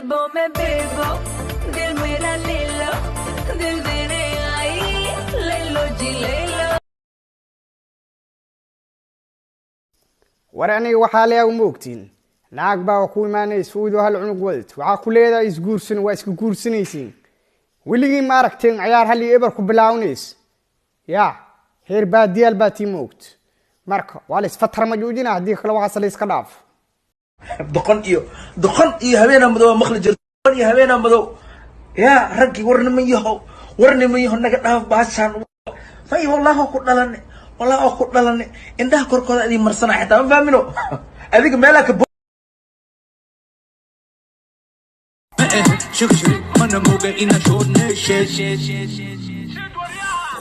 बेबो मैं बेबो, दिल मेरा ले लो, दिल देने आई, ले लो जी ले लो। War aniga waxaa leeyahay, uma ogtiin, naag baa ku imaanaysa uydoo hal cunug wadad, waxaa ku leedahay isguursan. Waa iska guursanaysiin. Weligii ma aragteen ciyaar 1-0 ku bilaawnaysa? Ya heer baadiyaal baa tii, ma ogt? Marka waa la isfatarma joojina, haddii kale waxaas la iska dhaafo. Doqon iyo doqon iyo habeenaa madow maqli jirto, doqon iyo habeenaa madow. Yaa raggii, war niman yahow, war niman yahow, naga dhaaf baashaan. May, wallahi waa ku dhalane, wallahi waa ku dhalane. Indhaha korkooda idin marsana xitaa ma fahmino adiga meelaa ka.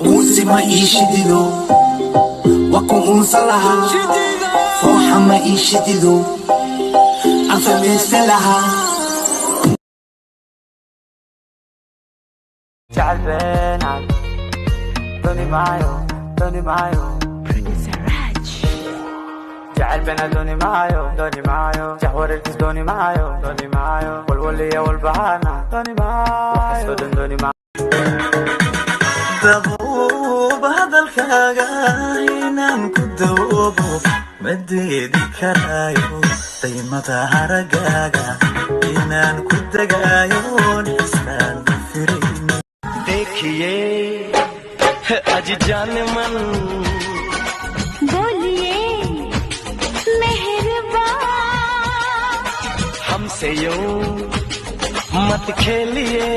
Uunsi ma ii shidido, waa ku uunsan lahaa. Fooxa ma ii shidido, aan samaysan lahaa. Jecel beenaad dooni maayo, dooni maayo. Jecel beenaad dooni maayo, dooni maayo. Jahwareerkiis dooni maayo, dooni maayo. Walwal iyo walbahaarna dooni maayo. Waxaasoo dhan dooni maayo. Dabuub hadalkaaga inaan ku dawoobo ma diidi karaayo. Daymada haragaaga inaan ku degaayo xiskaan firayn. देखिए अज जान मन। बोलिए मेहरबान। हमसे यूं मत खेलिए।